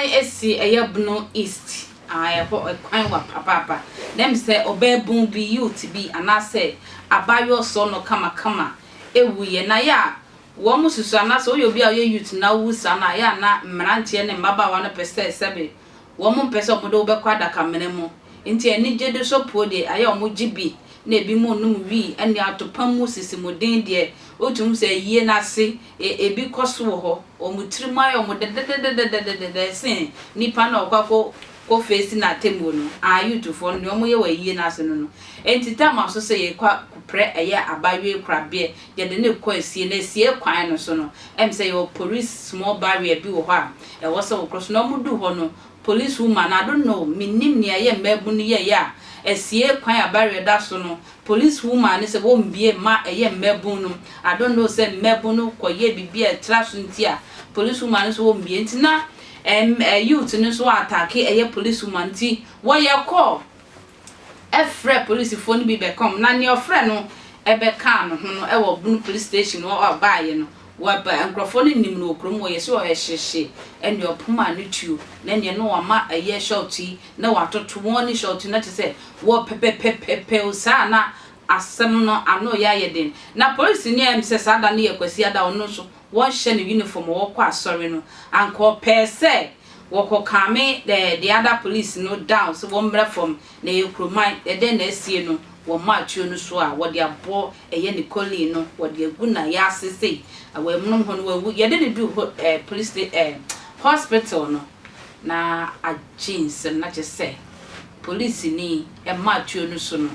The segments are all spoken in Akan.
Yɛsan si ɛyɛ Bono East a ɛhɔ kwan wa papaapa. Na ɛm sɛ ɔbaabun bi, youth bi anaasɛ abaayewa ɔsɔɔ no kamakama ɛwuiɛ. Na yɛ a wɔn susu anaasɛ woyɛ obi a woyɛ youth na wowu saa no a, yɛ a na mmeranteɛ ne mmabaawa no pɛ sɛ sɛbe wɔn mpɛ sɛ wɔde wo bɛkɔ adakamena mu. Nti anigyede so puo deɛ ayɛ a wɔgye bi na ebinom nom wii ɛne atopa mu sisimuden deɛ wotumi hu sɛ ayie no ase ebi kɔ so wɔ hɔ. Wɔn tirim ayɛ wɔn dɛdɛdɛdɛdɛdɛdɛ sen nipa no a ɔkɔ akɔ kɔ face n'atemmuo no. Ah youthfoɔ no deɛ wɔyɛ wɔ ayie no ase no no. Enti time aso sɛ yɛkɔ akɔprɛ ɛyɛ abayewa korabea yɛde no rekɔ asie na asie kwan no so no ɛm sɛ yɛwɔ police small barrier bi wɔ hɔ a ɛwɔ sɛ wokɔ so na wɔduu hɔ no police woman I don't know mennim nea ɛyɛ mmaabun no yɛeɛ a asie kwan a barrier da so no police woman no sɛ wɔmbue mma ɛyɛ mmaabun no I don't know sɛ mmaabun no kɔyɛɛ biribi a ɛtra so nti a police woman no sɛ wɔmbue nti na ɛm youth no nso atake ɛyɛ police woman nti wɔyɛ call frɛɛ polisifoɔ no bi bɛka wɔn, na nea ɔfrɛɛ no bɛkaa ne ho no wɔ Bunu Police Station hɔ a ɔbaeɛ no, wɔba, nkurɔfoɔ no nim no wɔ kurom hɔ, yɛse ɔyɛ hyehye, ɛnneɛ ɔpomaa ne tuo, na ɛnneɛ na wama ɛyɛ short yi, na watoto wɔn ne short yi, na kyerɛ sɛ wɔpɛpɛpɛpɛpɛw saa na asɛm no ano reyɛ ayɛ den. Na polisini a ɛyɛ me sɛ saa da no yɛ Kwasiada, ɔno nso wɔnhyɛ no uniform a ɔkɔ asɔre no, anka ɔpɛɛ sɛ wɔkɔ calme the the other police no down sɛ wɔmmrɛ fam na ɛyɛ kuroman, ɛdɛn na asie no, wɔmaa tuo no so a wɔde abɔ ɛyɛ ne colleen no, wɔde agu n'ayaase sei, wɔamunum hɔ no wawu, yɛde no duu ho eh, police sta eh, hospital no na agye nsam, na kyerɛ sɛ polisini ɛmaa tuo no so no,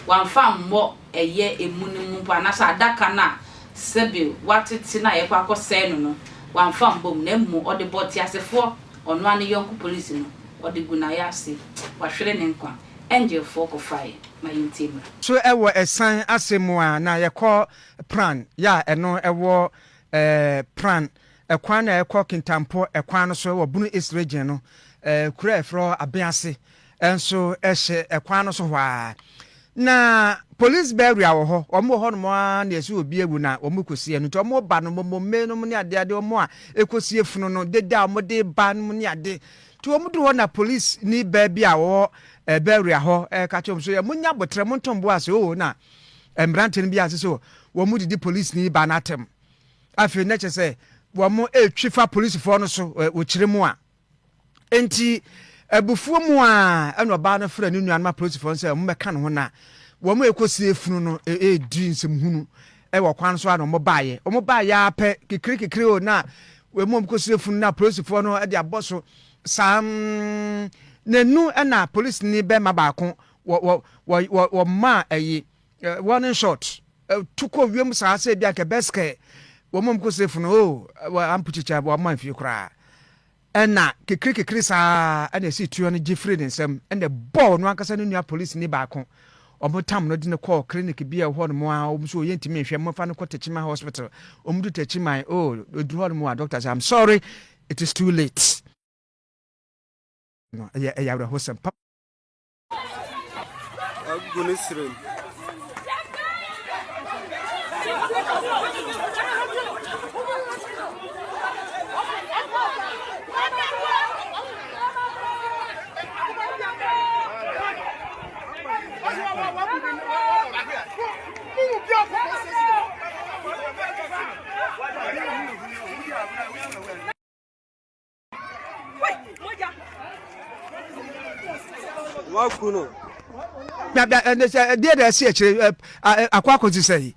wamfa ammɔ ɛyɛ emu no mu mpo anaasɛ adaka no a sɛbe wɔatete no a yɛkɔ akɔsɛe no no, wamfa ammɔ mu, na mmom ɔde bɔɔ teasefoɔ, ɔno ara ne yɔnko polisi no, ɔde gu n'ayaase. Wahwere ne nkwa. Angelfoɔ kɔfaeɛ. Ma yɛntie mmra. So ɛwɔ ɛsan ase mu a na yɛkɔ Pran yɛ a ɛno ɛwɔ Pran ɛkwan a ɛkɔ Kintampo ɛkwan no so ɛwɔ Bono East Region no kuro a ɛfrɛ hɔ Abease nso hyɛ ɛkwan no so hɔ ara. Na police burial wɔ hɔ, wɔn wɔ hɔnom ara na yɛsɛ obi awu na wɔn kɔsie no. Nti wɔn ba no, mmɔmmɔmme nom ne ade ade, wɔn a ɛkɔsie funu no, dede a wɔn de ba nom ne ade. Nti wɔn duru hɔ na police ni baa bi a wɔwɔ eh, burial hɔ ɛka kyerɛ wɔn so yɛ monya abotrɛ, monto mbo ase oo na mmerante no bi ase so wɔn didi police ni ba no atɛm. Afei na kyerɛ sɛ wɔn ɛretwi fa polisifoɔ no so wɔkyerɛ mu a. Enti abufuo mu ara ɛna ɔbaa no frɛɛ ne nuanom apolisifoɔ no sɛ wɔmmɛka ne ho na wɔn a ɛkɔsie funu no redi nsɛmhunu wɔ kwan so a na wɔbaeɛ. Wɔbaeɛ ara pɛ kikirikikiri o na wɔn a wɔkɔsie funu no apolisifoɔ no de abɔ so saa n'anu ɛna polisini bɛrima baako wɔ wɔ wɔ wɔ wɔmaa ɛyi warning shot tu kɔ wiem saa sɛ ebi anka bɛskɛ wɔn a wɔkɔsie funu o ampukyikya wɔn amfie koraa. Ɛnna kekirikekiri saa ara na ɛsii tuo no gye firii ne nsam na ɛbɔɔ ɔno ankasa ne nua polisini baako. Wɔtam no de no kɔɔ clinic bi a ɛwɔ hɔnom a wɔn nso yɛntumi nhwɛ, momfa no nkɔ Techiman hospital. Wɔdu Techiman, oh, ɛduru hɔnom a doctor sɛ, I'm sorry, it is too late. No, ɛyɛ ɛyɛ awerɛhosɛm papa. Agu ne serem. Waku no. Ɛdeɛ na ɛsi akyire akɔ akɔsi sɛ yi.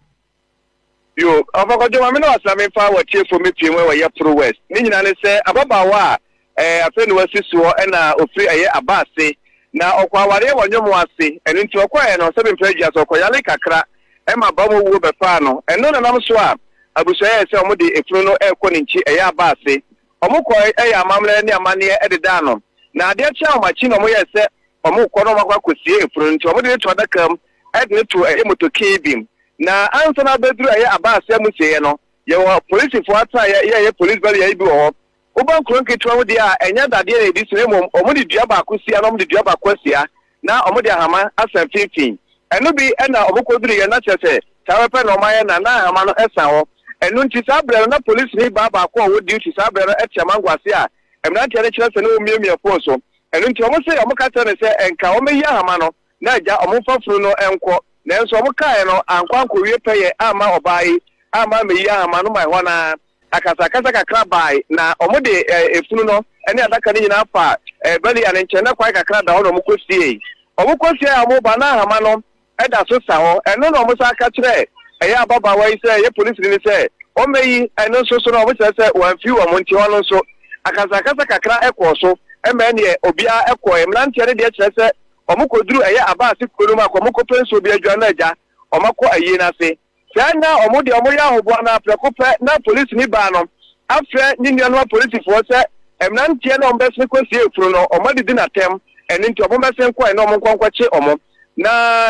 Yo, Ɔfa Kwadwo ma me na wasena me mfa w'atiefo mmepue mu wɔ Yɛporo West. Ne nyinaa ne sɛ ababaawa a eh, afei na wasi soɔ ɛna ofiri ɛyɛ aba ase na ɔkɔ awareɛ wɔ nnwom ase. Ɛno nti ɔkɔɛ no sɛbe mpɛ adwia sɛ ɔkɔyale kakra ɛma ba mu wuo bɛfaa no. Ɛno na nam so a abusua yɛɛ sɛ wɔde efunu no rekɔ ne nkyi ɛyɛ aba ase. Wɔkɔe yɛɛ amammerɛ ne amanneɛ dedaa no, na adeɛ kyee ahomakye na wɔyɛɛ sɛ wɔrekɔ na wɔakɔ akɔsie efunu no, nti wɔde no too adaka mu de no too ɛyɛ motokii bi mu. Na ansa na abɛduru ɛyɛ aba ase amusieeɛ no, yɛwɔ polisifoɔ atenaeɛ yɛ ɛyɛ police barrier yi bi wɔ hɔ. Woba nkuro nketewa mu deɛ a, ɛnyɛ dadeɛ na yɛde si na mmom wɔde dua baako si ha na wɔde dua baako asi ha na wɔde ahama asa mfimfini. Ɛno bi na wɔkɔduruiɛ na kyerɛ sɛ saa pɛpɛ na wɔayɛ na na ahama no sa hɔ. Ɛno nti saa berɛ no na polisini baa baako a ɔwɔ duty saa berɛ no te Amango ase a Mmeranteɛ no kyerɛ sɛ na wɔmiamia fon so. Ɛno nti wɔn se wɔka kyerɛ no sɛ nka wɔmmɛyi ahama no na agya wɔn mfa funu no nkɔ. Nanso wɔkaeɛ no ankɔ ankɔwie pɛyɛ amma ɔbaa yi amma ammɛyi ahama no ma ɛhɔ no ara akasakasa kakra bae na wɔde efunu no ne adaka no nyinaa faa Belia no nkyɛn na kwan kakra da hɔ na wɔkɔsiei. Wɔkɔsiei a wɔreba na ahama no da so sa hɔ. Ɛno na wɔsan ka kyerɛɛ ɛyɛ ababaawa yi sɛ ɛyɛ polisini no sɛ ɔmmɛyi ɛno nso so no wɔkyerɛ sɛ wɔamfiri wɔn nti hɔ no nso akasakasa kakra kɔɔ so ma ɛneɛ obiara kɔɛ. Mmeranteɛ no deɛ kyerɛ sɛ wɔkɔduru ɛyɛ Abaase kuro no mu a wɔkɔpɛ nsuo bi adwa na agya wɔakɔ ayie no ase. Sɛɛ na wɔn deɛ wɔyɛ ahoboa no ara prɛko pɛ na polisini baa no afrɛ ne nuanom apolisifoɔ sɛ mmeranteɛ no a wɔbɛsene kɔsie efunu no wɔadidi no atɛm ɛno nti wɔmmɛsene nkɔɛ na wɔnkɔ nkɔkye wɔn. Na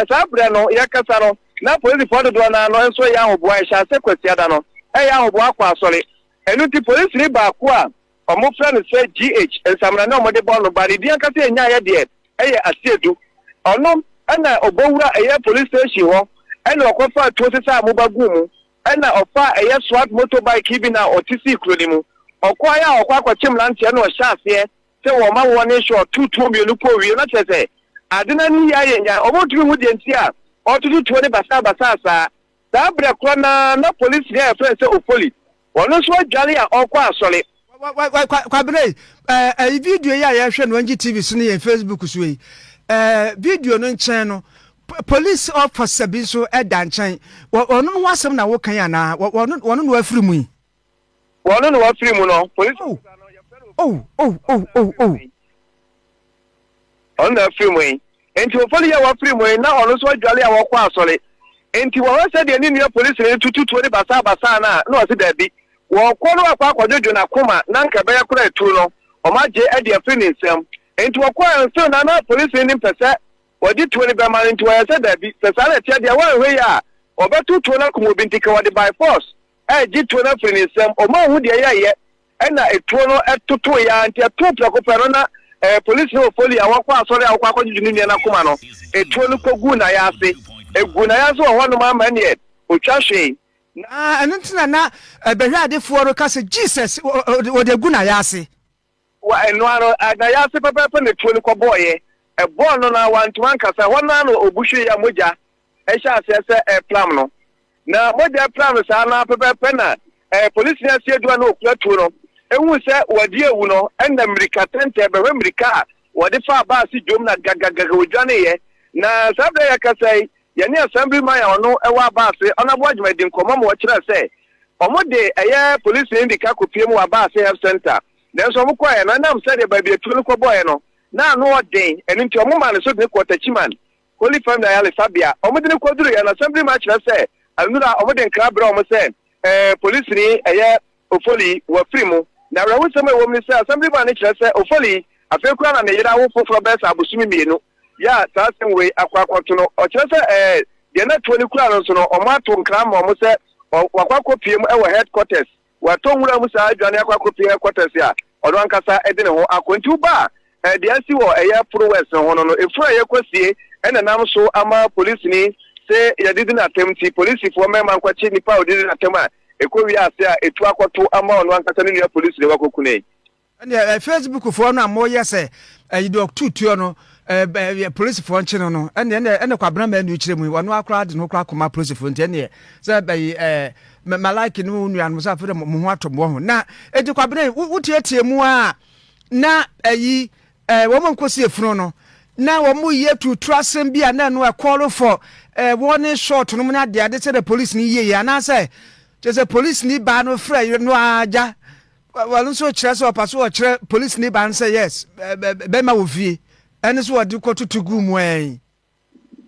saa berɛ no yɛkasa no na apolisifoɔ dodoɔ no ara no nso reyɛ ahoboa ɛhyɛ aseɛ Kwasiada no reyɛ ahoboa akɔ asɔre ɛno nti polisini baako a Wɔfrɛ no sɛ GH, nsamena na wɔde bɔ no, but ne din ankasa a yɛnyaeɛ deɛ ɛyɛ Asiedu. Ɔno na ɔbɔwura ɛyɛ police station hɔ ɛna ɔkɔfaa tuo sesaa moba guu mu ɛna ɔfaa ɛyɛ SWAT motor bike yi bi na ɔte sii kuro no mu. Ɔkɔeɛ a ɔkɔ akɔkye mmeranteɛ na ɔhyɛ aseɛ sɛ wɔma wɔne hwɛ ɔtoo tuo mmienu kɔɔ wiem na kyerɛ sɛ ade no ani yɛ ayɛ nyan. Wɔntumi nhu deɛ nti a ɔretoto tuo no basaa basaa saa. Saa berɛ korɔ no ara na polisini a yɛfrɛ no sɛ Ofoli, ɔno nso adware a ɔrekɔ asɔre. Kwabena yi, ɛyi video yi a yɛhwɛ no NGTV so ne yɛn Facebook so yi, video no nkyɛn no, police officer bi nso da nkyɛn. Ɔno no ho asɛm na woka yi anaa? Ɔno na wafiri mu yi? Ɔno na wafiri mu no, police officer no, yɛfrɛ no Oh, oh, oh, oh, oh. Ɔno na afiri mu yi. Enti Ofori a wafiri mu yi, na ɔno nso adwale a wɔkɔ asɔre. Enti wɔhwɛ sɛdeɛ ne nua polisini no tutu tuo no basaabasaa no a, na ɔse daabi. Wɔkɔ no akɔ akɔdwodwo n'akoma na anka ɛbɛyɛ koraa atuo no, wɔagye de afiri ne nsam. Enti wɔkɔɛ nso na na polisini no mpɛ sɛ wɔde tuo no bɛma no, enti wɔyɛɛ sɛ daabi, sɛ saa na ɛteɛ deɛ wɔanhwɛ yie a, wɔbɛto tuo no akum obi, nti ka wɔde by force regye tuo no afiri ne nsam. Wɔanhu deɛ yɛyɛ Ɛnna etuo no totoeɛ ara nti, ɛtoo prɛko pɛ no na polisini Ofoli a wakɔ asɔre a ɔkɔ akɔdwudwo ne nua no akoma no, etuo no kɔguu n'ayaase. Ɛguu n'ayaase wɔ hɔnom ara ma ɛnneɛ ɔtwa hwee. Na ɛno nti na na bɛhwɛadefoɔ no ka sɛ, Jesus, wɔde agu n'ayaase. Wɔ ɛno ara no, n'ayaase pɛpɛɛpɛ na tuo no kɔbɔeɛ. Ɛbɔɔ no no ara, wantumi ankasa. Ɛhɔ no ara na ɔbu hweeɛ a mogya hyɛɛ aseɛ sɛ ɛrepram no. Na mogya repram no saa no ara pɛpɛɛpɛ na polisini Asiedu a na ɔkura tuo no huu sɛ wadi awu no, ɛnna mmirika tɛntɛn bɛhwɛ mmirika a wɔde faa baase dwom na gagagaga wɔdwaneeɛ. Na saa berɛ a yɛrekasa yi, yɛne Assemblyman a ɔno wɔ Abaase, Honourable Agyemang di nkɔmmɔ ma ɔkyerɛɛ sɛ wɔde ɛyɛ polisini no de ka kɔpue mu wɔ Abaase Health Centre. Nanso wɔkɔeɛ no, ɛnam sɛdeɛ baabi a tuo no kɔbɔeɛ no, na ano ɔden, ɛno nti wɔmaa no so de no kɔɔ Techiman Holy Family Ayaresabea. Wɔde no kɔduruiɛ no, Assemblyman kyerɛ sɛ nnora a wɔde nkra brɛɛ wɔn sɛ ɛɛ polisini ɛyɛ Ofoli wafiri mu. Na awerɛhosɛm a ɛwɔ mu ne sɛ Assemblyman no kyerɛ sɛ Ofoli afei koraa na ne yere awo foforɔ bɛyɛ sɛ abosome mmienu yɛ a saa asɛm wei akɔ akɔto no. Ɔkyerɛ sɛ ɛɛ deɛ na tuo no kura no nso no wɔato nkra ama wɔn sɛ wakɔ akɔpue mu wɔ headquarters. Watɔ nwura mu saa adwane akɔ akɔpue headquarters a ɔno ankasa de ne ho akɔ. Nti woba a, deɛ asi wɔ ɛyɛ Poro West no ho no no, efunu a yɛkɔsie na ɛnam so ama polisini se yɛdidi no atɛm nti polisifoɔ mmarima nkɔkye nipa a ɔdidi no atɛm a ɛkɔwie ase a etu akɔto ama ɔno ankasa ne nua polisini wakɔku no yi. Ɛnneɛ Facebook foɔ no a moyɛ sɛ ɛyi deɛ ɔtu tuo no ɛɛ polisifoɔ nkye no no ɛnneɛ ɛnneɛ ɛnna Kwabena Manu kyerɛ mu yi ɔno akora de no kora kɔma polisifoɔ nti ɛnneɛ sɛ ɛyi ɛɛ malaki ne wo nuanom sɛ afei de mo ho atɔ mo ho na eti Kwabena yi wotietie mu a na ɛyi ɛɛ wɔn nkosi efunu no na wɔn yɛ tutu asɛm bi a na ɛno ɛkɔɔlo fɔ ɛɛ wɔn ne short no mu ne adeade sɛ de polisi ni yie yɛ anaasɛ kyerɛ sɛ polisi ni baa no frɛ no agya. Wɔno nso kyerɛ sɛ ɔpa so ɔkyerɛ polisini ba no sɛ yes bɛma wɔ fie ɛne so ɔde kɔ tutu gu mu ɛn.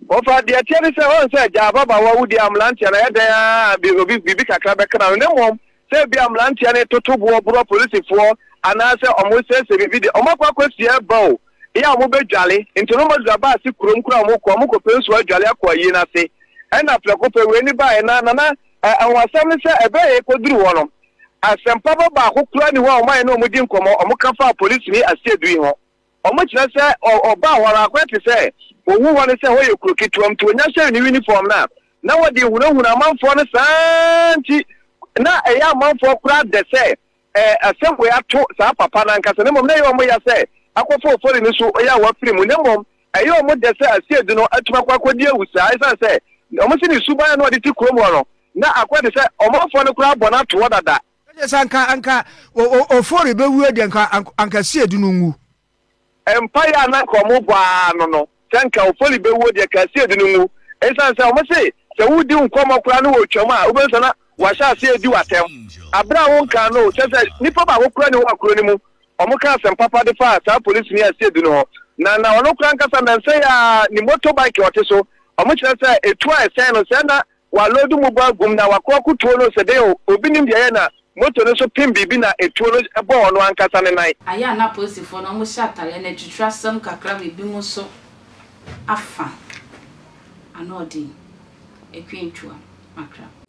Wɔfa deɛ ɛteɛ ne sɛ wɔn sɛ gya ababaawa wudi a mmeranteɛ no ɛyɛ dɛn ara a obi biribi kakra bɛka n'ano na mmom sɛ ebi a mmeranteɛ no toto boɔ borɔ polisifoɔ anaasɛ wɔn sɛsɛ biribi deɛ wɔn akɔ akɔsia ba o yɛ a wɔn bɛdwale nti no wɔn aduru aba ase kurom koraa wɔn kɔ wɔn kɔpɛ nsuo adwale akɔ ayie no ase ɛna prɛko pɛ wei ne baeɛ na nana anwasɛm ne sɛ ɛberɛ a yɛkɔduru hɔ no Asɛmpa ba baako koraa nni hɔ a wɔayɛ ne wɔn di nkɔmmɔ, wɔka faa polisini Asiedu yi ho. Wɔkyerɛ sɛ ɔbaa hɔ ara, akɔyɛ te sɛ ohuu hɔ no sɛ hɔ yɛ kuro ketewa mu, nti onya hyɛɛ ne uniform no a, na wɔde hunahuna amanfoɔ no saa ara nti na ɛyɛ amanfoɔ koraa dɛ sɛ Asɛm wei ato saa papa no ankasa, na mmom na ɛyɛ wɔn ya sɛ akɔfa ofori no so yɛ a wɔafiri mu, na mmom ɛyɛ wɔn dɛ sɛ Asiedu no atumi akɔ akɔdi awu saa, esiane sɛ wɔn se ne suban a na ɔde te kurom hɔ no, na akɔyɛ te sɛ ɔmanfoɔ no koraa abɔ no ato hɔ dada. Ɛnde sɛ anka anka Ofori bɛwu deɛ anka anka Asiedu no nwu. Mpaeɛ a na anka wɔbɔ ara no no, sɛ anka Ofori bɛwuo deɛ, anka Asiedu no nwu. Esiane sɛ wɔse sɛ woredi wo nkɔmmɔ koraa na wɔretwam a, wobɛhu sɛ na wɔahyɛ aseɛ redi wo atɛm. Aberɛ a wonkaa no o, kyerɛ sɛ nipa baako koraa nni hɔ wɔ kuro no mu. Wɔkaa asɛm papa de faa saa polisini Asiedu no ho. Na na ɔno koraa ankasa nnansa yi ara ne motorbike a ɔte so, wɔkyerɛ sɛ etuo a ɛsɛn no, sɛɛ na Wɔaloodu mu bɔ agum na wɔakɔ akɔtuo no sɛ dɛn o, obi nim deɛ ɛyɛ na moto no nso pem biribi na etuo no bɔɔ ɔno ankasa ne nan. Ayɛ a na apolisifoɔ no wɔhyɛ atareɛ no atwitwi asɛm kakra wɔ ebinom nso afa ano ɔden. Akua Ntua, Accra.